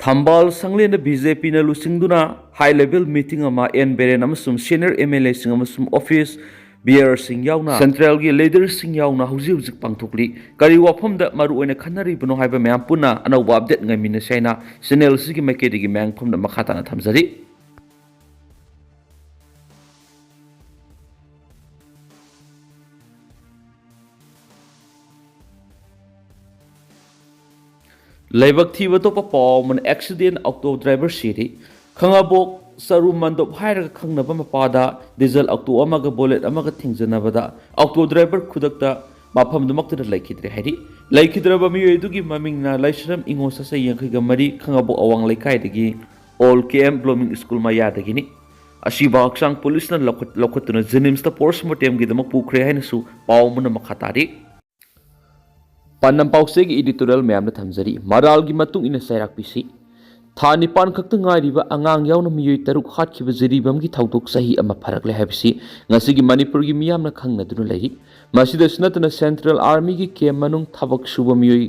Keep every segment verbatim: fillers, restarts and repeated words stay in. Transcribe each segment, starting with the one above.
ꯊꯝꯕꯥꯜ ꯁꯪꯂꯦꯟꯗ B J ꯄꯤꯅ ꯂꯨꯆꯤꯡꯗꯨꯅ ꯍꯥꯏ ꯂꯦꯚꯦꯜ ꯃꯤꯇꯤꯡ ꯑꯃ ꯑꯦꯟ ꯕꯤꯔꯦꯟ ꯑꯃꯁꯨꯡ ꯁꯦꯅꯤꯌꯔ ꯑꯦꯝ ꯑꯦꯜ ꯑꯦꯁꯤꯡ ꯑꯃꯁꯨꯡ ꯑꯣꯐꯤꯁ ꯕꯤꯌꯔꯁꯤꯡ ꯌꯥꯎꯅ ꯁꯦꯟꯇ꯭ꯔꯦꯜꯒꯤ ꯂꯤꯗꯔꯁꯤꯡ ꯌꯥꯎꯅ ꯍꯧꯖꯤꯛ ꯍꯧꯖꯤꯛ ꯄꯥꯡꯊꯣꯛꯂꯤ꯫ ꯀꯔꯤ ꯋꯥꯐꯝꯗ ꯃꯔꯨ ꯑꯣꯏꯅ ꯈꯟꯅꯔꯤꯕꯅꯣ ꯍꯥꯏꯕ ꯃꯌꯥꯝ ꯄꯨꯟꯅ ꯑꯅꯧꯕ ꯑꯞꯗꯦꯠ ꯉꯥꯏꯃꯤꯟꯅꯁꯤ ꯍꯥꯏꯅ ꯆꯦꯅꯦꯜ ꯑꯁꯤꯒꯤ ꯃꯥꯏꯀꯩꯗꯒꯤ ꯃꯌꯥꯝ ꯄꯨꯝꯅ ꯃꯈꯥ ꯇꯥꯅ ꯊꯝꯖꯔꯤ꯫ ꯂꯥꯏꯕꯛ ꯊꯤꯕ ꯊꯣꯛꯄ ꯄꯥꯎ ꯑꯃꯅ, ꯑꯦꯛꯁꯤꯗꯦꯟ, ꯑꯣꯛꯇꯣ ꯗ꯭ꯔꯥꯏꯚꯔ ꯁꯤꯔꯤ꯫ ꯈꯥꯉꯕꯣꯛ ꯆꯔꯨ ꯃꯟꯗꯣꯞ ꯍꯥꯏꯔꯒ ꯈꯪꯅꯕ ꯃꯄꯥꯗ ꯗꯤꯖꯜ ꯑꯣꯛꯇꯣ ꯑꯃꯒ ꯕꯨꯂꯦꯠ ꯑꯃꯒ ꯊꯦꯡꯖꯅꯕꯗ ꯑꯣꯛꯇꯣ ꯗ꯭ꯔꯥꯏꯚꯔ ꯈꯨꯗꯛꯇ ꯃꯐꯝꯗꯨꯃꯛꯇꯗ ꯂꯩꯈꯤꯗ꯭ꯔꯦ ꯍꯥꯏꯔꯤ꯫ ꯂꯩꯈꯤꯗ꯭ꯔꯕ ꯃꯤꯑꯣꯏ ꯑꯗꯨꯒꯤ ꯃꯃꯤꯡꯅ ꯂꯥꯏꯁ꯭ꯔꯝ ꯏꯉꯣ ꯆꯆꯥ ꯌꯥꯡꯈꯩꯒ ꯃꯔꯤ, ꯈꯥꯉꯕꯣꯛ ꯑꯋꯥꯡ ꯂꯩꯀꯥꯏꯗꯒꯤ ꯑꯣꯜ ꯀꯦ ꯑꯦꯝ ꯕ꯭ꯂꯨꯃꯤꯡ ꯁ꯭ꯀꯨꯜ ꯃꯌꯥꯗꯒꯤꯅꯤ꯫ ꯑꯁꯤꯕ ꯍꯛꯆꯥꯡ ꯄꯨꯂꯤꯁꯅ ꯂꯧꯈꯠ-, ꯂꯧꯈꯠꯇꯨꯅ ꯖꯦꯅꯤꯝꯁꯇ ꯄꯣꯁꯃꯣꯔꯇꯦꯝꯒꯤꯗꯃꯛ ꯄꯨꯈ꯭ꯔꯦ ꯍꯥꯏꯅꯁꯨ ꯄꯥꯎ ꯑꯃꯅ ꯃꯈꯥ ꯇꯥꯔꯤ꯫ ꯄꯥꯟꯗꯝ ꯄꯥꯎꯆꯦꯒꯤ ꯏꯗꯤꯇꯣꯔꯤꯌꯦꯜ ꯃꯌꯥꯝꯅ ꯊꯝꯖꯔꯤ꯫ ꯃꯔꯥꯜꯒꯤ ꯃꯇꯨꯡ ꯏꯟꯅ ꯆꯩꯔꯥꯛ ꯄꯤꯁꯤ꯫ ꯊꯥ ꯅꯤꯄꯥꯟ ꯈꯛꯇ ꯉꯥꯏꯔꯤꯕ ꯑꯉꯥꯡ ꯌꯥꯎꯅ ꯃꯤꯑꯣꯏ ꯇꯔꯨꯛ ꯍꯥꯠꯈꯤꯕ ꯖꯤꯔꯤꯕꯥꯝꯒꯤ ꯊꯧꯗꯣꯛ ꯆꯍꯤ ꯑꯃ ꯐꯥꯔꯛꯂꯦ ꯍꯥꯏꯕꯁꯤ ꯉꯁꯤꯒꯤ ꯃꯅꯤꯄꯨꯔꯒꯤ ꯃꯤꯌꯥꯝꯅ ꯈꯪꯅꯗꯨꯅ ꯂꯩꯔꯤ꯫ ꯃꯁꯤꯗꯁꯨ ꯅꯠꯇꯅ ꯁꯦꯟꯇ꯭ꯔꯦꯜ ꯑꯥꯔꯃꯤꯒꯤ ꯀꯦꯝ ꯃꯅꯨꯡ ꯊꯕꯛ ꯁꯨꯕ ꯃꯤꯑꯣꯏ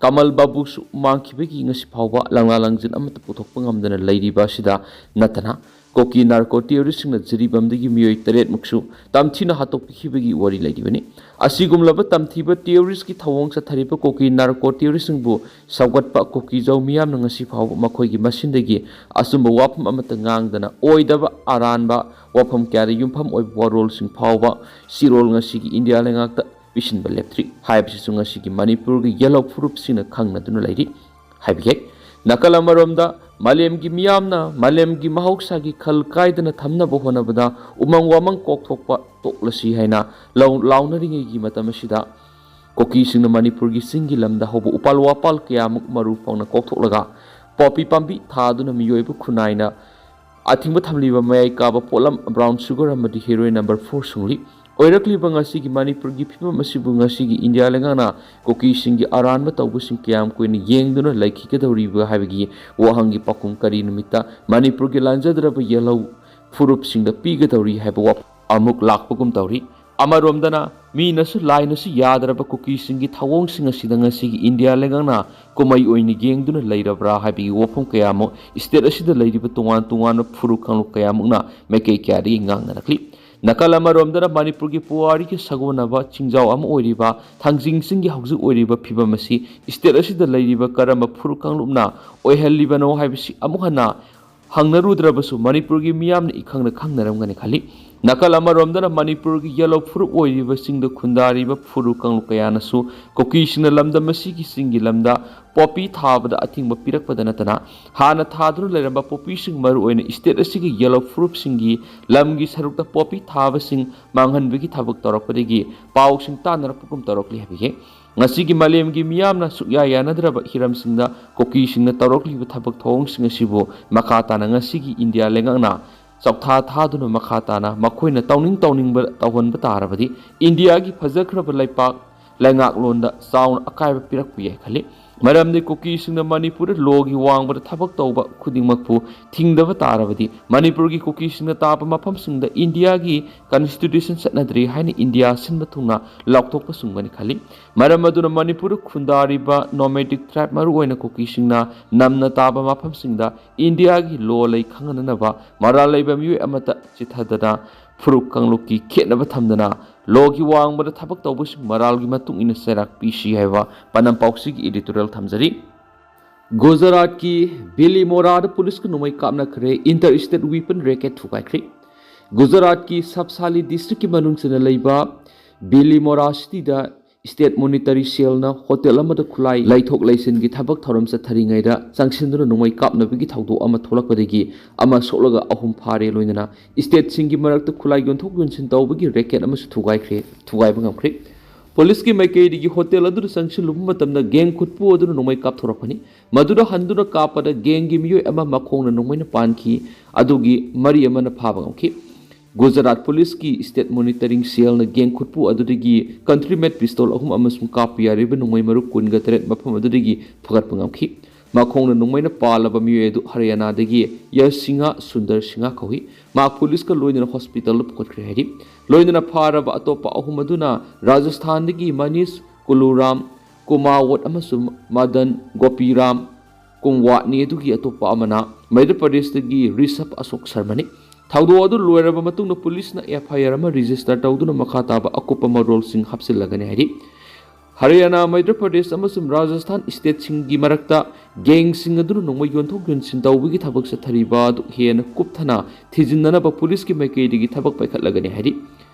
ꯀꯃꯜ ꯕꯥꯕꯨꯁꯨ ꯃꯥꯡꯈꯤꯕꯒꯤ ꯉꯁꯤ ꯐꯥꯎꯕ ꯂꯪꯂꯥ ꯂꯪꯖꯤꯟ ꯑꯃꯠꯇ ꯄꯨꯊꯣꯛꯄ ꯉꯝꯗꯅ ꯂꯩꯔꯤꯕ ꯑꯁꯤꯗ ꯅꯠꯇꯅ ꯀꯨꯀꯤ ꯅꯥꯔꯀꯣ ꯇꯦꯔꯣꯔꯤꯁꯁꯤꯡꯅ ꯖꯤꯔꯤꯕꯥꯝꯗꯒꯤ ꯃꯤꯑꯣꯏ ꯇꯔꯦꯠꯃꯨꯛꯁꯨ ꯇꯝꯊꯤꯅ ꯍꯥꯠꯇꯣꯛꯄꯤꯈꯤꯕꯒꯤ ꯋꯥꯔꯤ ꯂꯩꯔꯤꯕꯅꯤ꯫ ꯑꯁꯤꯒꯨꯝꯂꯕ ꯇꯝꯊꯤꯕ ꯇꯦꯔꯣꯔꯤꯁꯀꯤ ꯊꯧꯑꯣꯡ ꯆꯠꯊꯔꯤꯕ ꯀꯨꯀꯤ ꯅꯥꯔꯀꯣ ꯇꯦꯔꯣꯔꯤꯁꯁꯤꯡꯕꯨ ꯁꯧꯒꯠꯄ ꯀꯨꯀꯤꯖꯧ ꯃꯤꯌꯥꯝꯅ ꯉꯁꯤ ꯐꯥꯎꯕ ꯃꯈꯣꯏꯒꯤ ꯃꯁꯤꯟꯗꯒꯤ ꯑꯆꯨꯝꯕ ꯋꯥꯐꯝ ꯑꯃꯠꯇ ꯉꯥꯡꯗꯅ ꯑꯣꯏꯗꯕ ꯑꯔꯥꯟꯕ ꯋꯥꯐꯝ ꯀꯌꯥꯗ ꯌꯨꯝꯐꯝ ꯑꯣꯏꯕ ꯋꯥꯔꯣꯜꯁꯤꯡ ꯐꯥꯎꯕ ꯆꯤꯔꯣꯜ ꯉꯁꯤꯒꯤ ꯏꯟꯗꯤꯌꯥ ꯂꯩꯉꯥꯛꯇ ꯄꯤꯁꯤꯟꯕ ꯂꯦꯞꯇ꯭ꯔꯤ ꯍꯥꯏꯕꯁꯤꯁꯨ ꯉꯁꯤꯒꯤ ꯃꯅꯤꯄꯨꯔꯒꯤ ꯌꯦꯜꯍꯧ ꯐꯨꯔꯨꯞꯁꯤꯡꯅ ꯈꯪꯅꯗꯨꯅ ꯂꯩꯔꯤ꯫ ꯍꯥꯏꯕꯤꯈꯤ꯫ ꯅꯥꯀꯜ ꯑꯃꯔꯣꯝꯗ ꯃꯥꯂꯦꯝꯒꯤ ꯃꯤꯌꯥꯝꯅ ꯃꯥꯂꯦꯝꯒꯤ ꯃꯍꯧꯁꯥꯒꯤ ꯈꯜ ꯀꯥꯏꯗꯅ ꯊꯝꯅꯕ ꯍꯣꯠꯅꯕꯗ ꯎꯃꯪ ꯋꯥꯃꯪ ꯀꯣꯛꯊꯣꯛꯄ ꯇꯣꯛꯂꯁꯤ ꯍꯥꯏꯅ ꯂꯥꯎ-, ꯂꯥꯎꯅꯔꯤꯉꯩꯒꯤ ꯃꯇꯝ ꯑꯁꯤꯗ ꯀꯨꯀꯤꯁꯤꯡꯅ ꯃꯅꯤꯄꯨꯔꯒꯤ ꯆꯤꯡꯒꯤ ꯂꯝꯗ ꯍꯧꯕ ꯎꯄꯥꯜ ꯋꯥꯄꯥꯜ ꯀꯌꯥꯃꯨꯛ ꯃꯔꯨ ꯐꯥꯎꯅ ꯀꯣꯛꯊꯣꯛꯂꯒ ꯄꯣꯄꯤ ꯄꯥꯝꯕꯤ ꯊꯥꯗꯨꯅ ꯃꯤꯑꯣꯏꯕ ꯈꯨꯟꯅꯥꯏꯅ ꯑꯊꯤꯡꯕ ꯊꯝꯂꯤꯕ ꯃꯌꯥꯏ ꯀꯥꯕ ꯄꯣꯠꯂꯝ brown sugar ꯑꯃꯗꯤ heroin number four ꯁꯨꯡꯂꯤ꯫ ꯑꯣꯏꯔꯛꯂꯤꯕ ꯉꯁꯤꯒꯤ ꯃꯅꯤꯄꯨꯔꯒꯤ ꯐꯤꯕꯝ ꯑꯁꯤꯕꯨ ꯉꯁꯤꯒꯤ ꯏꯟꯗꯤꯌꯥ ꯂꯩꯉꯥꯛꯅ ꯀꯨꯀꯤꯁꯤꯡꯒꯤ ꯑꯔꯥꯟꯕ ꯇꯧꯕꯁꯤꯡ ꯀꯌꯥꯝ ꯀꯨꯏꯅ ꯌꯦꯡꯗꯨꯅ ꯂꯩꯈꯤꯒꯗꯧꯔꯤꯕ ꯍꯥꯏꯕꯒꯤ ꯋꯥꯍꯪꯒꯤ ꯄꯥꯎꯈꯨꯝ ꯀꯔꯤ ꯅꯨꯃꯤꯠꯇ ꯃꯅꯤꯄꯨꯔꯒꯤ ꯂꯥꯟꯖꯗ꯭ꯔꯕ ꯌꯦꯜꯍꯧ ꯐꯨꯔꯨꯞꯁꯤꯡꯗ ꯄꯤꯒꯗꯧꯔꯤ ꯍꯥꯏꯕ ꯋꯥꯐꯝ ꯑꯃꯨꯛ ꯂꯥꯛꯄꯒꯨꯝ ꯇꯧꯔꯤ꯫ ꯑꯃꯔꯣꯝꯗꯅ ꯃꯤꯅꯁꯨ ꯂꯥꯏꯅꯁꯨ ꯌꯥꯗ꯭ꯔꯕ ꯀꯨꯀꯤꯁꯤꯡꯒꯤ ꯊꯧꯑꯣꯡꯁꯤꯡ ꯑꯁꯤꯗ ꯉꯁꯤꯒꯤ ꯏꯟꯗꯤꯌꯥ ꯂꯩꯉꯥꯛꯅ ꯀꯨꯝꯍꯩ ꯑꯣꯏꯅ ꯌꯦꯡꯗꯨꯅ ꯂꯩꯔꯕ꯭ꯔꯥ ꯍꯥꯏꯕꯒꯤ ꯋꯥꯐꯝ ꯀꯌꯥꯃꯨꯛ ꯁ꯭ꯇꯦꯠ ꯑꯁꯤꯗ ꯂꯩꯔꯤꯕ ꯇꯣꯉꯥꯟ ꯇꯣꯉꯥꯟꯕ ꯐꯨꯔꯨꯞ ꯀꯥꯡꯂꯨꯞ ꯀꯌꯥꯃꯨꯛꯅ ꯃꯥꯏꯀꯩ ꯀꯌꯥꯗꯒꯤ ꯉꯥꯡꯅꯔꯛꯂꯤ꯫ ꯅꯥꯀꯜ ꯑꯃꯔꯣꯝꯗꯅ ꯃꯅꯤꯄꯨꯔꯒꯤ ꯄꯨꯋꯥꯔꯤꯒꯤ ꯁꯒꯣꯜꯅꯕ ꯆꯤꯡꯖꯥꯎ ꯑꯃ ꯑꯣꯏꯔꯤꯕ ꯊꯥꯡꯖꯤꯡ ꯆꯤꯡꯒꯤ ꯍꯧꯖꯤꯛ ꯑꯣꯏꯔꯤꯕ ꯐꯤꯕꯝ ꯑꯁꯤ ꯁ꯭ꯇꯦꯠ ꯑꯁꯤꯗ ꯂꯩꯔꯤꯕ ꯀꯔꯝꯕ ꯐꯨꯔꯨꯞ ꯀꯥꯡꯂꯨꯞꯅ ꯑꯣꯏꯍꯜꯂꯤꯕꯅꯣ ꯍꯥꯏꯕꯁꯤ ꯑꯃꯨꯛ ꯍꯟꯅ ꯍꯪꯅꯔꯨꯗ꯭ꯔꯕꯁꯨ ꯃꯅꯤꯄꯨꯔꯒꯤ ꯃꯤꯌꯥꯝꯅ ꯏꯈꯪꯅ ꯈꯪꯅꯔꯝꯒꯅꯤ ꯈꯜꯂꯤ꯫ ꯅꯥꯀꯜ ꯑꯃꯔꯣꯝꯗꯅ ꯃꯅꯤꯄꯨꯔꯒꯤ ꯌꯦꯂꯧ ꯐꯨꯔꯨꯞ ꯑꯣꯏꯔꯤꯕꯁꯤꯡꯗ ꯈꯨꯟꯗꯥꯔꯤꯕ ꯐꯨꯔꯨꯞ ꯀꯥꯡꯂꯨꯞ ꯀꯌꯥꯅꯁꯨ ꯀꯨꯀꯤꯁꯤꯡꯅ ꯂꯝꯗꯝ ꯑꯁꯤꯒꯤ ꯆꯤꯡꯒꯤ ꯂꯝꯗ ꯄꯣꯄꯤ ꯊꯥꯕꯗ ꯑꯊꯤꯡꯕ ꯄꯤꯔꯛꯄꯗ ꯅꯠꯇꯅ ꯍꯥꯟꯅ ꯊꯥꯗꯨꯅ ꯂꯩꯔꯝꯕ ꯄꯣꯄꯤꯁꯤꯡ ꯃꯔꯨꯑꯣꯏꯅ ꯁ꯭ꯇꯦꯠ ꯑꯁꯤꯒꯤ ꯌꯦꯂꯧ ꯐꯨꯔꯨꯞꯁꯤꯡꯒꯤ ꯂꯝꯒꯤ ꯁꯔꯨꯛꯇ ꯄꯣꯄꯤ ꯊꯥꯕꯁꯤꯡ ꯃꯥꯡꯍꯟꯕꯒꯤ ꯊꯕꯛ ꯇꯧꯔꯛꯄꯗꯒꯤ ꯄꯥꯎꯁꯤꯡ ꯇꯥꯅꯔꯛꯄꯒꯨꯝ ꯇꯧꯔꯛꯂꯤ ꯍꯥꯏꯕꯤꯈꯤ꯫ ꯉꯁꯤꯒꯤ ꯃꯥꯂꯦꯝꯒꯤ ꯃꯤꯌꯥꯝꯅ ꯁꯨꯛꯌꯥ ꯌꯥꯅꯗ꯭ꯔꯕ ꯍꯤꯔꯝꯁꯤꯡꯗ ꯀꯨꯀꯤꯁꯤꯡꯅ ꯇꯧꯔꯛꯂꯤꯕ ꯊꯕꯛ ꯊꯧꯑꯣꯡꯁꯤꯡ ꯑꯁꯤꯕꯨ ꯃꯈꯥ ꯇꯥꯅ ꯉꯁꯤꯒꯤ ꯏꯟꯗꯤꯌꯥ ꯂꯩꯉꯥꯛꯅ ꯆꯣꯛꯊꯥ ꯊꯥꯗꯨꯅ ꯃꯈꯥ ꯇꯥꯅ ꯃꯈꯣꯏꯅ ꯇꯧꯅꯤꯡ ꯇꯧꯅꯤꯡꯕ ꯇꯧꯍꯟꯕ ꯇꯥꯔꯕꯗꯤ ꯏꯟꯗꯤꯌꯥꯒꯤ ꯐꯖꯈ꯭ꯔꯕ ꯂꯩꯄꯥꯛ ꯂꯩꯉꯥꯛꯂꯣꯟꯗ ꯆꯥꯎꯅ ꯑꯀꯥꯏꯕ ꯄꯤꯔꯛꯄ ꯌꯥꯏ ꯈꯜꯂꯤ꯫ ꯃꯔꯝꯗꯤ ꯀꯨꯀꯤꯁꯤꯡꯅ ꯃꯅꯤꯄꯨꯔꯗ ꯂꯣꯒꯤ ꯋꯥꯡꯃꯗ ꯊꯕꯛ ꯇꯧꯕ ꯈꯨꯗꯤꯡꯃꯛꯄꯨ ꯊꯤꯡꯗꯕ ꯇꯥꯔꯕꯗꯤ ꯃꯅꯤꯄꯨꯔꯒꯤ ꯀꯨꯀꯤꯁꯤꯡꯅ ꯇꯥꯕ ꯃꯐꯝꯁꯤꯡꯗ ꯏꯟꯗꯤꯌꯥꯒꯤ ꯀꯟꯁꯇꯤꯇ꯭ꯌꯨꯁꯟ ꯆꯠꯅꯗ꯭ꯔꯤ ꯍꯥꯏꯅ ꯏꯟꯗꯤꯌꯥ ꯁꯤꯟꯕ ꯊꯨꯡꯅ ꯂꯥꯎꯊꯣꯛꯄ ꯆꯨꯝꯒꯅꯤ ꯈꯜꯂꯤ꯫ ꯃꯔꯝ ꯑꯗꯨꯅ ꯃꯅꯤꯄꯨꯔꯗ ꯈꯨꯟꯗꯥꯔꯤꯕ ꯅꯣꯃꯦꯗꯤꯛ ꯇ꯭ꯔꯥꯏꯕ ꯃꯔꯨꯑꯣꯏꯅ ꯀꯨꯀꯤꯁꯤꯡꯅ ꯅꯝꯅ ꯇꯥꯕ ꯃꯐꯝꯁꯤꯡꯗ ꯏꯟꯗꯤꯌꯥꯒꯤ ꯂꯣ ꯂꯩ ꯈꯪꯍꯟꯅꯅꯕ ꯃꯔꯥꯜ ꯂꯩꯕ ꯃꯤꯑꯣꯏ ꯑꯃꯠꯇ ꯆꯤꯠꯊꯗꯅ ꯐꯨꯔꯨꯞ ꯀꯥꯡꯂꯨꯞꯀꯤ ꯈꯦꯠꯅꯕ ꯊꯝꯗꯅ ꯂꯣꯒꯤ ꯋꯥꯡꯃꯗ ꯊꯕꯛ ꯇꯧꯕꯁꯤꯡ ꯃꯔꯥꯜꯒꯤ ꯃꯇꯨꯡ ꯏꯟꯅ ꯆꯩꯔꯥꯛ ꯄꯤꯁꯤ ꯍꯥꯏꯕ ꯄꯥꯎꯅꯝ ꯄꯥꯎꯆꯦꯒꯤ ꯏꯗꯤꯇꯣꯔꯤꯌꯦꯜ ꯊꯝꯖꯔꯤ꯫ ꯒꯨꯖꯔꯥꯠꯀꯤ ꯕꯤꯂꯤꯃꯣꯔꯥꯗ ꯄꯨꯂꯤꯁꯀ ꯅꯣꯡꯃꯩ ꯀꯥꯞꯅꯈ꯭ꯔꯦ꯫ ꯏꯟꯇꯔ ꯁ꯭ꯇꯦꯠ ꯋꯤꯄꯟ ꯔꯦꯀꯦꯠ ꯊꯨꯒꯥꯏꯈ꯭ꯔꯦ꯫ ꯒꯨꯖꯔꯥꯠꯀꯤ ꯁꯕꯁꯥꯂꯤ ꯗꯤꯁꯇ꯭ꯔꯤꯛꯀꯤ ꯃꯅꯨꯡ ꯆꯟꯅ ꯂꯩꯕ ꯕꯤꯂꯤꯃꯣꯔꯥ ꯁꯤꯇꯤꯗ ꯁ꯭ꯇꯦꯠ ꯃꯣꯅꯤꯇꯔꯤ ꯁꯦꯜꯅ ꯍꯣꯇꯦꯜ ꯑꯃꯗ ꯈꯨꯠꯂꯥꯏ ꯂꯩꯊꯣꯛ ꯂꯩꯁꯤꯟꯒꯤ ꯊꯕꯛ ꯊꯧꯔꯝ ꯆꯠꯊꯔꯤꯉꯩꯗ ꯆꯪꯁꯤꯟꯗꯨꯅ ꯅꯣꯡꯃꯩ ꯀꯥꯞꯅꯕꯒꯤ ꯊꯧꯗꯣꯛ ꯑꯃ ꯊꯣꯛꯂꯛꯄꯗꯒꯤ ꯑꯃ ꯁꯣꯛꯂꯒ ꯑꯍꯨꯝ ꯐꯥꯔꯦ, ꯂꯣꯏꯅꯅ ꯁ꯭ꯇꯦꯠꯁꯤꯡꯒꯤ ꯃꯔꯛꯇ ꯈꯨꯠꯂꯥꯏ ꯌꯣꯟꯊꯣꯛ ꯌꯣꯟꯁꯤꯟ ꯇꯧꯕꯒꯤ ꯔꯦꯀꯦꯠ ꯑꯃꯁꯨ ꯊꯨꯒꯥꯏꯈ꯭ꯔꯦ, ꯊꯨꯒꯥꯏꯕ ꯉꯝꯈ꯭ꯔꯦ꯫ ꯄꯨꯂꯤꯁꯀꯤ ꯃꯥꯏꯀꯩꯗꯒꯤ ꯍꯣꯇꯦꯜ ꯑꯗꯨꯗ ꯆꯪꯁꯤꯜꯂꯨꯕ ꯃꯇꯝꯗ ꯒꯦꯡ ꯈꯨꯠꯄꯨ ꯑꯗꯨꯅ ꯅꯣꯡꯃꯩ ꯀꯥꯞꯊꯣꯔꯛꯄꯅꯤ꯫ ꯃꯗꯨꯗ ꯍꯟꯗꯨꯅ ꯀꯥꯞꯄꯗ ꯒꯦꯡꯒꯤ ꯃꯤꯑꯣꯏ ꯑꯃ ꯃꯈꯣꯡꯅ ꯅꯣꯡꯃꯩꯅ ꯄꯥꯟꯈꯤ꯫ ꯑꯗꯨꯒꯤ ꯃꯔꯤ ꯑꯃꯅ ꯐꯥꯕ ꯉꯝꯈꯤ꯫ ꯒꯨꯖꯔꯥꯠ ꯄꯨꯂꯤꯁꯀꯤ ꯁ꯭ꯇꯦꯠ ꯃꯣꯅꯤꯇꯔꯤꯡ ꯁꯦꯜꯅ ꯒꯦꯡ ꯈꯨꯠꯄꯨ ꯑꯗꯨꯗꯒꯤ ꯀꯟꯇ꯭ꯔꯤ ꯃꯦꯠ ꯄꯤꯁꯇꯣꯜ ꯑꯍꯨꯝ ꯑꯃꯁꯨꯡ ꯀꯥꯞꯄ ꯌꯥꯔꯤꯕ ꯅꯣꯡꯃꯩ ꯃꯔꯨ ꯀꯨꯟꯒ ꯇꯔꯦꯠ ꯃꯐꯝ ꯑꯗꯨꯗꯒꯤ ꯐꯒꯠꯄ ꯉꯝꯈꯤ꯫ ꯃꯈꯣꯡꯅ ꯅꯣꯡꯃꯩꯅ ꯄꯥꯜꯂꯕ ꯃꯤꯑꯣꯏ ꯑꯗꯨ ꯍꯔꯤꯌꯥꯅꯥꯗꯒꯤ ꯌꯁ ꯁꯤꯡꯍ ꯁꯨꯟꯗꯔ ꯁꯤꯡꯍ ꯀꯧꯏ꯫ ꯃꯍꯥꯛ ꯄꯨꯂꯤꯁꯀ ꯂꯣꯏꯅꯅ ꯍꯣꯁꯄꯤꯇꯥꯜꯗ ꯄꯨꯈꯠꯈ꯭ꯔꯦ ꯍꯥꯏꯔꯤ꯫ ꯂꯣꯏꯅꯅ ꯐꯥꯔꯕ ꯑꯇꯣꯞꯄ ꯑꯍꯨꯝ ꯑꯗꯨꯅ ꯔꯥꯖꯁꯊꯥꯟꯗꯒꯤ ꯃꯅꯤꯁ ꯀꯨꯂꯨꯔꯥꯝ ꯀꯨꯃꯥꯋꯠ ꯑꯃꯁꯨꯡ ꯃꯗꯟ ꯒꯣꯄꯤꯔꯥꯝ ꯀꯨꯝꯋꯥꯠꯅꯤ꯫ ꯑꯗꯨꯒꯤ ꯑꯇꯣꯞꯄ ꯑꯃꯅ ꯃꯩꯙ꯭ꯔ ꯄ꯭ꯔꯗꯦꯁꯇꯒꯤ ꯔꯤꯁꯕ ꯑꯁꯣꯛ ꯁꯔꯃꯅꯤ꯫ ꯊꯧꯗꯣꯛ ꯑꯗꯨ ꯂꯣꯏꯔꯕ ꯃꯇꯨꯡꯗ ꯄꯨꯂꯤꯁꯅ ꯑꯦꯐ ꯑꯥꯏ ꯑꯥꯔ ꯑꯃ ꯔꯦꯖꯤꯁꯇꯔ ꯇꯧꯗꯨꯅ ꯃꯈꯥ ꯇꯥꯕ ꯑꯀꯨꯞꯄ ꯃꯔꯣꯜꯁꯤꯡ ꯍꯥꯞꯆꯤꯜꯂꯒꯅꯤ ꯍꯥꯏꯔꯤ꯫ ꯍꯔꯤꯌꯥꯅꯥ, ꯃꯩꯙ꯭ꯔ ꯄ꯭ꯔꯗꯦꯁ ꯑꯃꯁꯨꯡ ꯔꯥꯖꯁꯊꯥꯟ ꯁ꯭ꯇꯦꯠꯁꯤꯡꯒꯤ ꯃꯔꯛꯇ ꯒꯦꯡꯁꯤꯡ ꯑꯗꯨꯅ ꯅꯣꯡꯃꯩ ꯌꯣꯟꯊꯣꯛ ꯌꯣꯟꯁꯤꯟ ꯇꯧꯕꯒꯤ ꯊꯕꯛ ꯆꯠꯊꯔꯤꯕ ꯑꯗꯨ ꯍꯦꯟꯅ ꯀꯨꯞꯊꯅ ꯊꯤꯖꯤꯟꯅꯅꯕ ꯄꯨꯂꯤꯁꯀꯤ ꯃꯥꯏꯀꯩꯗꯒꯤ ꯊꯕꯛ ꯄꯥꯏꯈꯠꯂꯒꯅꯤ ꯍꯥꯏꯔꯤ꯫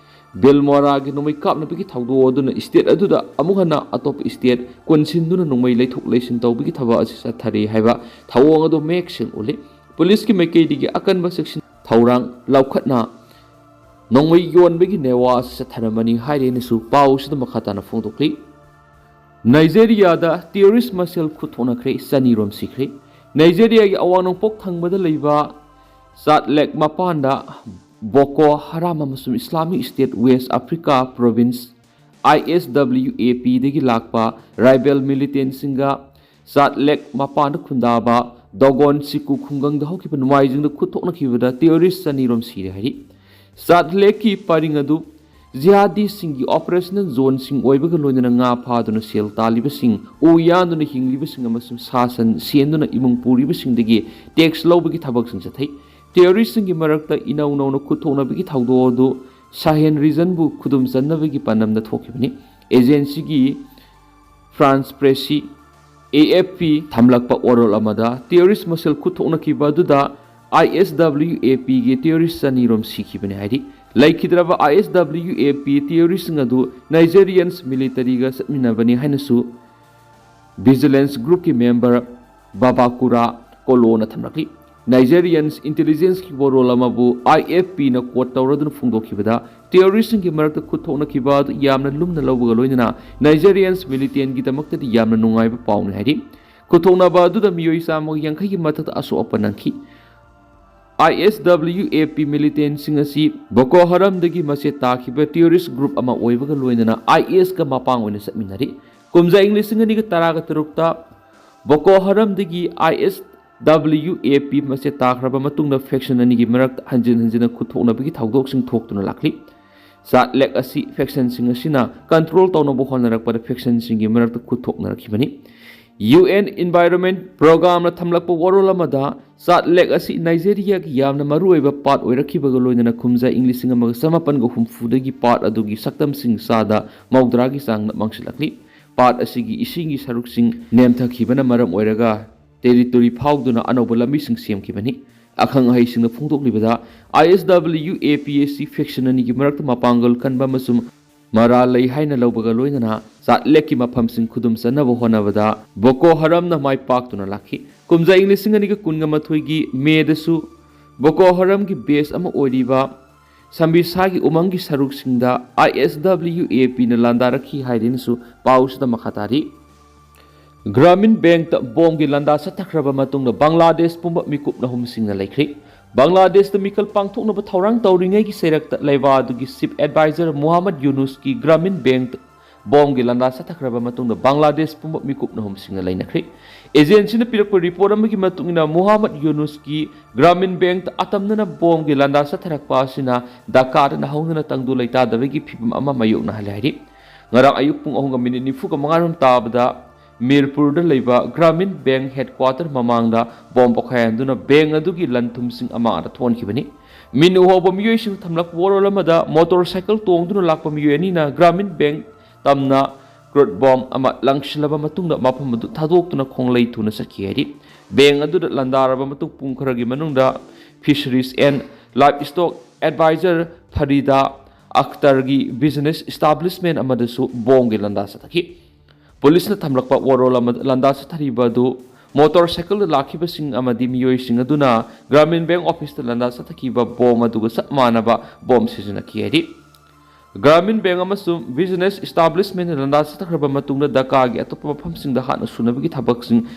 ꯚꯤꯜꯃꯣꯔꯥꯒꯤ ꯅꯣꯡꯃꯩ ꯀꯥꯞꯅꯕꯒꯤ ꯊꯧꯗꯣꯛ ꯑꯗꯨꯅ ꯁ꯭ꯇꯦꯠ ꯑꯗꯨꯗ ꯑꯃꯨꯛ ꯍꯟꯅ ꯑꯇꯣꯞꯄ ꯁ꯭ꯇꯦꯠ ꯀꯣꯟꯁꯤꯟꯗꯨꯅ ꯅꯣꯡꯃꯩ ꯂꯩꯊꯣꯛ ꯂꯩꯁꯤꯟ ꯇꯧꯕꯒꯤ ꯊꯕꯛ ꯑꯁꯤ ꯆꯠꯊꯔꯤ ꯍꯥꯏꯕ ꯊꯧꯑꯣꯡ ꯑꯗꯨ ꯃꯌꯦꯛ ꯁꯦꯡꯅ ꯎꯠꯂꯤ꯫ ꯄꯨꯂꯤꯁꯀꯤ ꯃꯥꯏꯀꯩꯗꯒꯤ ꯑꯀꯟꯕ ꯆꯦꯛꯁꯤꯟ ꯊꯧꯔꯥꯡ ꯂꯧꯈꯠꯅ ꯅꯣꯡꯃꯩ ꯌꯣꯟꯕꯒꯤ ꯅꯦꯋꯥ ꯑꯁꯤ ꯆꯠꯊꯔꯝꯕꯅꯤ ꯍꯥꯏꯔꯦꯅꯁꯨ ꯄꯥꯎ ꯑꯁꯤꯗ ꯃꯈꯥ ꯇꯥꯅ ꯐꯣꯡꯗꯣꯛꯂꯤ꯫ ꯅꯥꯏꯖꯦꯔꯤꯌꯥꯗ ꯇꯦꯔꯣꯔꯤꯁ ꯃꯁꯦꯜ ꯈꯨꯠ ꯊꯣꯛꯅꯈ꯭ꯔꯦ, ꯆꯅꯤꯔꯣꯝ ꯁꯤꯈ꯭ꯔꯦ꯫ ꯅꯥꯏꯖꯦꯔꯤꯌꯥꯒꯤ ꯑꯋꯥꯡ ꯅꯣꯡꯄꯣꯛ ꯊꯪꯕꯗ ꯂꯩꯕ ꯆꯥꯗ ꯂꯦꯛ ꯃꯄꯥꯟꯗ ꯕꯣꯀꯣ ꯍꯔꯥꯝ ꯑꯃꯁꯨꯡ Islamic state west Africa province, I S W A ꯄꯤꯗꯒꯤ ꯂꯥꯛꯄ ꯔꯥꯏꯕꯦꯜ ꯃꯤꯂꯤꯇꯦꯟꯁꯤꯡꯒ ꯆꯥꯗ ꯂꯦꯛ ꯃꯄꯥꯟꯗ ꯈꯨꯟꯗꯥꯕ ꯗꯣꯒꯣꯟ ꯁꯤꯀꯨ ꯈꯨꯡꯒꯪꯗ ꯍꯧꯈꯤꯕ ꯅꯣꯡꯃꯥꯏꯖꯤꯡꯗ ꯈꯨꯠ ꯊꯣꯛꯅꯈꯤꯕꯗ ꯇꯦꯔꯣꯔꯤꯁ ꯆꯅꯤꯔꯣꯝ ꯁꯤꯔꯦ ꯍꯥꯏꯔꯤ꯫ ꯆꯥꯗ ꯂꯦꯛꯀꯤ ꯄꯔꯤꯡ ꯑꯗꯨ ꯖꯤꯍꯥꯗꯤꯁꯤꯡꯒꯤ ꯑꯣꯄꯔꯦꯁꯅꯦꯜ ꯖꯣꯟꯁꯤꯡ ꯑꯣꯏꯕꯒ ꯂꯣꯏꯅꯅ ꯉꯥ ꯐꯥꯗꯨꯅ ꯁꯦꯜ ꯇꯥꯜꯂꯤꯕꯁꯤꯡ, ꯎ ꯌꯥꯟꯗꯨꯅ ꯍꯤꯡꯂꯤꯕꯁꯤꯡ ꯑꯃꯁꯨꯡ ꯁꯥ ꯁꯟ ꯁꯦꯟꯗꯨꯅ ꯏꯃꯨꯡ ꯄꯨꯔꯤꯕꯁꯤꯡꯗꯒꯤ ꯇꯦꯛꯁ ꯂꯧꯕꯒꯤ ꯊꯕꯛꯁꯤꯡ ꯆꯠꯊꯩ꯫ ꯇꯦꯔꯣꯔꯤꯁꯁꯤꯡꯒꯤ ꯃꯔꯛꯇ ꯏꯅꯧ ꯅꯧꯅ ꯈꯨꯠ ꯊꯣꯛꯅꯕꯒꯤ ꯊꯧꯗꯣꯛ ꯑꯗꯨ ꯁꯥꯍꯦꯟ ꯔꯤꯖꯟꯕꯨ ꯈꯨꯗꯨꯝ ꯆꯟꯅꯕꯒꯤ ꯄꯥꯟꯗꯝꯗ ꯊꯣꯛꯈꯤꯕꯅꯤ꯫ ꯑꯦꯖꯦꯟꯁꯤꯒꯤ ꯐ꯭ꯔꯥꯟꯁ ꯄ꯭ꯔꯦꯁꯤ, ꯑꯦ ꯑꯦꯐ ꯄꯤ, ꯊꯝꯂꯛꯄ ꯋꯥꯔꯣꯜ ꯑꯃꯗ ꯇꯦꯔꯣꯔꯤꯁ ꯃꯁꯦꯜ ꯈꯨꯠ ꯊꯣꯛꯅꯈꯤꯕ ꯑꯗꯨꯗ ꯑꯥꯏ ꯑꯦꯁ ꯗꯕ꯭ꯂꯤꯎ ꯑꯦ ꯄꯤꯒꯤ ꯇꯦꯔꯣꯔꯤꯁ ꯆꯅꯤꯔꯣꯝ ꯁꯤꯈꯤꯕꯅꯤ ꯍꯥꯏꯔꯤ꯫ ꯂꯩꯈꯤꯗ꯭ꯔꯕ ꯑꯥꯏ ꯑꯦꯁ ꯗꯕ꯭ꯂꯤꯎ ꯑꯦ ꯄꯤ ꯇꯦꯔꯣꯔꯤꯁꯁꯤꯡ ꯑꯗꯨ ꯅꯥꯏꯖꯦꯔꯤꯌꯟꯁ ꯃꯤꯂꯤꯇꯔꯤꯒ ꯆꯠꯃꯤꯟꯅꯕꯅꯤ ꯍꯥꯏꯅꯁꯨ ꯚꯤꯖꯤꯂꯦꯟꯁ ꯒ꯭ꯔꯨꯞꯀꯤ ꯃꯦꯝꯕꯔ ꯕꯥꯕꯥꯀꯨꯔꯥ ꯀꯣꯂꯣꯅ ꯊꯝꯂꯛꯂꯤ꯫ ꯅꯥꯏꯖꯦꯔꯤꯌꯟꯁ ꯏꯟꯇꯦꯂꯤꯖꯦꯟꯁꯀꯤ ꯋꯥꯔꯣꯜ ꯑꯃꯕꯨ ꯑꯥꯏ ꯑꯦꯐ ꯄꯤꯅ ꯀꯣꯠ ꯇꯧꯔꯗꯨꯅ ꯐꯣꯡꯗꯣꯛꯈꯤꯕꯗ, ꯇꯦꯔꯣꯔꯤꯁꯁꯤꯡꯒꯤ ꯃꯔꯛꯇ ꯈꯨꯠ ꯊꯣꯛꯅꯈꯤꯕ ꯑꯗꯨ ꯌꯥꯝꯅ ꯂꯨꯝꯅ ꯂꯧꯕꯒ ꯂꯣꯏꯅꯅ ꯅꯥꯏꯖꯦꯔꯤꯌꯟꯁ ꯃꯤꯂꯤꯇꯦꯟꯒꯤꯗꯃꯛꯇꯗꯤ ꯌꯥꯝꯅ ꯅꯨꯡꯉꯥꯏꯕ ꯄꯥꯎꯅꯤ ꯍꯥꯏꯔꯤ꯫ ꯈꯨꯠꯊꯣꯛꯅꯕ ꯑꯗꯨꯗ ꯃꯤꯑꯣꯏ ꯆꯥꯝꯃꯒ ꯌꯥꯡꯈꯩꯒꯤ ꯃꯊꯛꯇ ꯑꯁꯣꯛ ꯑꯄꯟ ꯅꯪꯈꯤ꯫ ꯑꯥꯏ ꯑꯦꯁ ꯗꯕ꯭ꯂꯤꯎ ꯑꯦ ꯄꯤ ꯃꯤꯂꯤꯇꯦꯟꯁꯤꯡ ꯑꯁꯤ ꯕꯣꯀꯣ ꯍꯔꯝꯗꯒꯤ ꯃꯆꯦꯠ ꯇꯥꯈꯤꯕ ꯇꯦꯔꯣꯔꯤꯁ ꯒ꯭ꯔꯨꯞ ꯑꯃ ꯑꯣꯏꯕꯒ ꯂꯣꯏꯅꯅ ꯑꯥꯏ ꯑꯦꯁꯀ ꯃꯄꯥꯡ ꯑꯣꯏꯅ ꯆꯠꯃꯤꯟꯅꯔꯤ꯫ ꯀꯨꯝꯖꯥ ꯏꯪ ꯂꯤꯁꯤꯡ ꯑꯅꯤꯒ ꯇꯔꯥꯒ ꯇꯔꯨꯛꯇ ꯕꯣꯀꯣ ꯍꯔꯝꯗꯒꯤ ꯑꯥꯏ ꯑꯦꯁ ꯗꯕ꯭ꯂꯤꯎ ꯑꯦ ꯄꯤ ꯃꯆꯦꯠ ꯇꯥꯈ꯭ꯔꯕ ꯃꯇꯨꯡꯗ faction ꯑꯅꯤꯒꯤ ꯃꯔꯛꯇ ꯍꯟꯖꯤꯟ ꯍꯟꯖꯤꯟꯅ ꯈꯨꯠꯊꯣꯛꯅꯕꯒꯤ ꯊꯧꯗꯣꯛꯁꯤꯡ ꯊꯣꯛꯇꯨꯅ ꯂꯥꯛꯂꯤ꯫ ꯖꯥꯠ ꯂꯦꯛ ꯑꯁꯤ factionꯁꯤꯡ ꯑꯁꯤꯅ control ꯇꯧꯅꯕ ꯍꯣꯠꯅꯔꯛꯄꯗ factionꯁꯤꯡꯒꯤ ꯃꯔꯛꯇ ꯈꯨꯠꯊꯣꯛꯅꯔꯛꯈꯤꯕꯅꯤ꯫ ꯌꯨ ꯑꯦꯟ Environment Programmeꯅ ꯊꯝꯂꯛꯄ ꯋꯥꯔꯣꯜ ꯑꯃꯗ, ꯖꯥꯠ ꯂꯦꯛ ꯑꯁꯤ ꯅꯥꯏꯖꯦꯔꯤꯌꯥꯒꯤ ꯌꯥꯝꯅ ꯃꯔꯨꯑꯣꯏꯕ ꯄꯥꯠ ꯑꯣꯏꯔꯛꯈꯤꯕꯒ ꯂꯣꯏꯅꯅ ꯀꯨꯝꯖꯥ ꯏꯪ ꯂꯤꯁꯤꯡ ꯑꯃꯒ ꯆꯃꯥꯄꯟꯒ ꯍꯨꯝꯐꯨꯗꯒꯤ ꯄꯥꯠ ꯑꯗꯨꯒꯤ ꯁꯛꯇꯝꯁꯤꯡ ꯆꯥꯗ ꯃꯧꯗ꯭ꯔꯥꯒꯤ ꯆꯥꯡꯗ ꯃꯥꯡꯁꯤꯜꯂꯛꯂꯤ꯫ ꯄꯥꯠ ꯑꯁꯤꯒꯤ ꯏꯁꯤꯡꯒꯤ ꯁꯔꯨꯛꯁꯤꯡ ꯅꯦꯝꯊꯈꯤꯕꯅ ꯃꯔꯝ ꯑꯣꯏꯔꯒ territory ꯐꯥꯎꯗꯨꯅ ꯑꯅꯧꯕ ꯂꯝꯕꯤꯁꯤꯡ ꯁꯦꯝꯈꯤꯕꯅꯤ꯫ ꯑꯈꯪ ꯑꯍꯩꯁꯤꯡꯅ ꯐꯣꯡꯗꯣꯛꯂꯤꯕꯗ, ꯑꯥꯏ ꯑꯦꯁ ꯗꯕ꯭ꯂꯤꯎ ꯑꯦ ꯄꯤ ꯑꯁꯤ faction ꯑꯅꯤꯒꯤ ꯃꯔꯛꯇ ꯃꯄꯥꯡꯒꯜ ꯀꯟꯕ ꯑꯃꯁꯨꯡ ꯃꯔꯥꯜ ꯂꯩ ꯍꯥꯏꯅ ꯂꯧꯕꯒ ꯂꯣꯏꯅꯅ ꯖꯥꯠ ꯂꯦꯛꯀꯤ ꯃꯐꯝꯁꯤꯡ ꯈꯨꯗꯨꯝ ꯆꯟꯅꯕ ꯍꯣꯠꯅꯕꯗ ꯕꯣꯀꯣ ꯍꯔꯝꯅ ꯃꯥꯏ ꯄꯥꯛꯇꯨꯅ ꯂꯥꯛꯈꯤ꯫ ꯀꯨꯝꯖꯥ ꯏꯪ ꯂꯤꯁꯤꯡ ꯑꯅꯤꯒ ꯀꯨꯟꯒ ꯃꯥꯊꯣꯏꯒꯤ ꯃꯦꯗꯁꯨ ꯕꯣꯀꯣ ꯍꯔꯝꯒꯤ base ꯑꯃ ꯑꯣꯏꯔꯤꯕ ꯁꯝꯕꯤꯁꯥꯒꯤ ꯎꯃꯪꯒꯤ ꯁꯔꯨꯛꯁꯤꯡꯗ ꯑꯥꯏ ꯑꯦꯁ ꯗꯕ꯭ꯂꯤꯎ ꯑꯦ ꯄꯤꯅ ꯂꯥꯟꯗꯥꯔꯛꯈꯤ ꯍꯥꯏꯔꯤꯅꯁꯨ ꯄꯥꯎꯁꯤꯗ ꯃꯈꯥ ꯇꯥꯔꯤ꯫ ꯒ꯭ꯔꯥꯃꯤꯟ ꯕꯦꯡꯛꯇ ꯕꯣꯝꯒꯤ ꯂꯥꯟꯗꯥ ꯆꯠꯊꯈ꯭ꯔꯕ ꯃꯇꯨꯡꯗ ꯕꯪꯒ꯭ꯂꯥꯗꯦꯁ ꯄꯨꯝꯕ ꯃꯤꯀꯨꯞꯅ ꯍꯨꯝꯁꯤꯡꯅ ꯂꯩꯈ꯭ꯔꯤ꯫ ꯕꯪꯒ꯭ꯂꯥꯗꯦꯁꯇ ꯃꯤꯈꯜ ꯄꯥꯡꯊꯣꯛꯅꯕ ꯊꯧꯔꯥꯡ ꯇꯧꯔꯤꯉꯩꯒꯤ ꯆꯩꯔꯛꯇ ꯂꯩꯕꯥ ꯑꯗꯨꯒꯤ chief advisor ꯃꯨꯍꯝꯃꯗ ꯌꯨꯅꯨꯁꯀꯤ ꯒ꯭ꯔꯥꯃꯤꯟ ꯕꯦꯡꯛꯇ ꯕꯣꯝꯒꯤ ꯂꯥꯟꯗꯥ ꯆꯠꯊꯈ꯭ꯔꯕ ꯃꯇꯨꯡꯗ ꯕꯪꯒ꯭ꯂꯥꯗꯦꯁ ꯄꯨꯝꯕ ꯃꯤꯀꯨꯞꯅ ꯍꯨꯝꯁꯤꯡꯅ ꯂꯩꯅꯈ꯭ꯔꯤ꯫ ꯑꯦꯖꯦꯟꯁꯤꯅ ꯄꯤꯔꯛꯄ ꯔꯤꯄꯣꯔꯠ ꯑꯃꯒꯤ ꯃꯇꯨꯡ ꯏꯟꯅ, ꯃꯨꯍꯝꯃꯗ ꯌꯨꯅꯨꯁꯀꯤ ꯒ꯭ꯔꯥꯃꯤꯟ ꯕꯦꯡꯛꯇ ꯑꯇꯝꯅꯅ ꯕꯣꯝꯒꯤ ꯂꯥꯟꯗꯥ ꯆꯠꯊꯔꯛꯄ ꯑꯁꯤꯅ ꯙꯥꯀꯥꯗ ꯅꯧꯍꯧꯅꯅ ꯇꯪꯗꯨ ꯂꯩꯇꯥꯗꯕꯒꯤ ꯐꯤꯚꯝ ꯑꯃ ꯃꯥꯌꯣꯛꯅꯍꯜꯂꯦ ꯍꯥꯏꯔꯤ꯫ ꯉꯔꯥꯡ ꯑꯌꯨꯛ ꯄꯨꯡ ꯑꯍꯨꯝꯒ ꯃꯤꯅꯤꯠ ꯅꯤꯐꯨꯒ ꯃꯉꯥꯔꯣꯝ ꯇꯥꯕꯗ ꯃꯤꯔꯄꯨꯔꯗ ꯂꯩꯕ ꯒ꯭ꯔꯥꯃꯤꯟ ꯕꯦꯡꯛ headquarter ꯃꯃꯥꯡꯗ ꯕꯣꯝ ꯄꯣꯈꯥꯏꯍꯟꯗꯨꯅ ꯕꯦꯡꯛ ꯑꯗꯨꯒꯤ ꯂꯟ ꯊꯨꯝꯁꯤꯡ ꯑꯃꯥꯡꯗ ꯊꯣꯛꯍꯟꯈꯤꯕꯅꯤ꯫ ꯃꯤꯠ ꯎꯍꯧꯕ ꯃꯤꯑꯣꯏꯁꯤꯡꯅ ꯊꯝꯂꯛꯄ ꯋꯥꯔꯣꯜ ꯑꯃꯗ, ꯃꯣꯇꯣꯔ ꯁꯥꯏꯀꯜ ꯇꯣꯡꯗꯨꯅ ꯂꯥꯛꯄ ꯃꯤꯑꯣꯏ ꯑꯅꯤꯅ ꯒ꯭ꯔꯥꯃꯤꯟ ꯕꯦꯡꯛ ꯇꯝꯅ crude bomb ꯑꯃ ꯂꯪꯁꯤꯜꯂꯕ ꯃꯇꯨꯡꯗ ꯃꯐꯝ ꯑꯗꯨ ꯊꯥꯗꯣꯛꯇꯨꯅ ꯈꯣꯡꯂꯩ ꯊꯨꯅ ꯆꯠꯈꯤ ꯍꯥꯏꯔꯤ꯫ ꯕꯦꯡꯛ ꯑꯗꯨꯗ ꯂꯥꯟꯗꯥꯔꯕ ꯃꯇꯨꯡ ꯄꯨꯡ ꯈꯔꯒꯤ ꯃꯅꯨꯡꯗ Fisheries and Livestock Advisor ꯐꯔꯤꯗꯥ ꯑꯈꯇꯔꯒꯤ business establishment ꯑꯃꯗꯁꯨ ꯕꯣꯝꯒꯤ ꯂꯥꯟꯗꯥ ꯆꯠꯊꯈꯤ꯫ ꯄꯨꯂꯤꯁꯅ ꯊꯝꯂꯛꯄ ꯋꯥꯔꯣꯜ ꯑꯃꯗ, ꯂꯥꯟꯗꯥ ꯆꯠꯊꯔꯤꯕ ꯑꯗꯨ ꯃꯣꯇꯣꯔ ꯁꯥꯏꯀꯜꯗ ꯂꯥꯛꯈꯤꯕꯁꯤꯡ ꯑꯃꯗꯤ ꯃꯤꯑꯣꯏꯁꯤꯡ ꯑꯗꯨꯅ ꯒ꯭ꯔꯥꯃꯤꯟ ꯕꯦꯡꯛ ꯑꯣꯐꯤꯁꯇ ꯂꯥꯟꯗꯥ ꯆꯠꯊꯈꯤꯕ ꯕꯣꯝ ꯑꯗꯨꯒ ꯆꯞ ꯃꯥꯟꯅꯕ ꯕꯣꯝ ꯁꯤꯖꯤꯟꯅꯈꯤ ꯍꯥꯏꯔꯤ꯫ ꯒ꯭ꯔꯥꯃꯤꯟ ꯕꯦꯡꯛ ꯑꯃꯁꯨꯡ business establishment ꯂꯥꯟꯗꯥ ꯆꯠꯊꯈ꯭ꯔꯕ ꯃꯇꯨꯡꯗ ꯙꯥꯀꯥꯒꯤ ꯑꯇꯣꯞꯄ ꯃꯐꯝꯁꯤꯡꯗ ꯍꯥꯠꯅ ꯁꯨꯅꯕꯒꯤ ꯊꯕꯛꯁꯤꯡ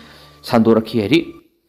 ꯁꯟꯗꯣꯔꯛꯈꯤ ꯍꯥꯏꯔꯤ꯫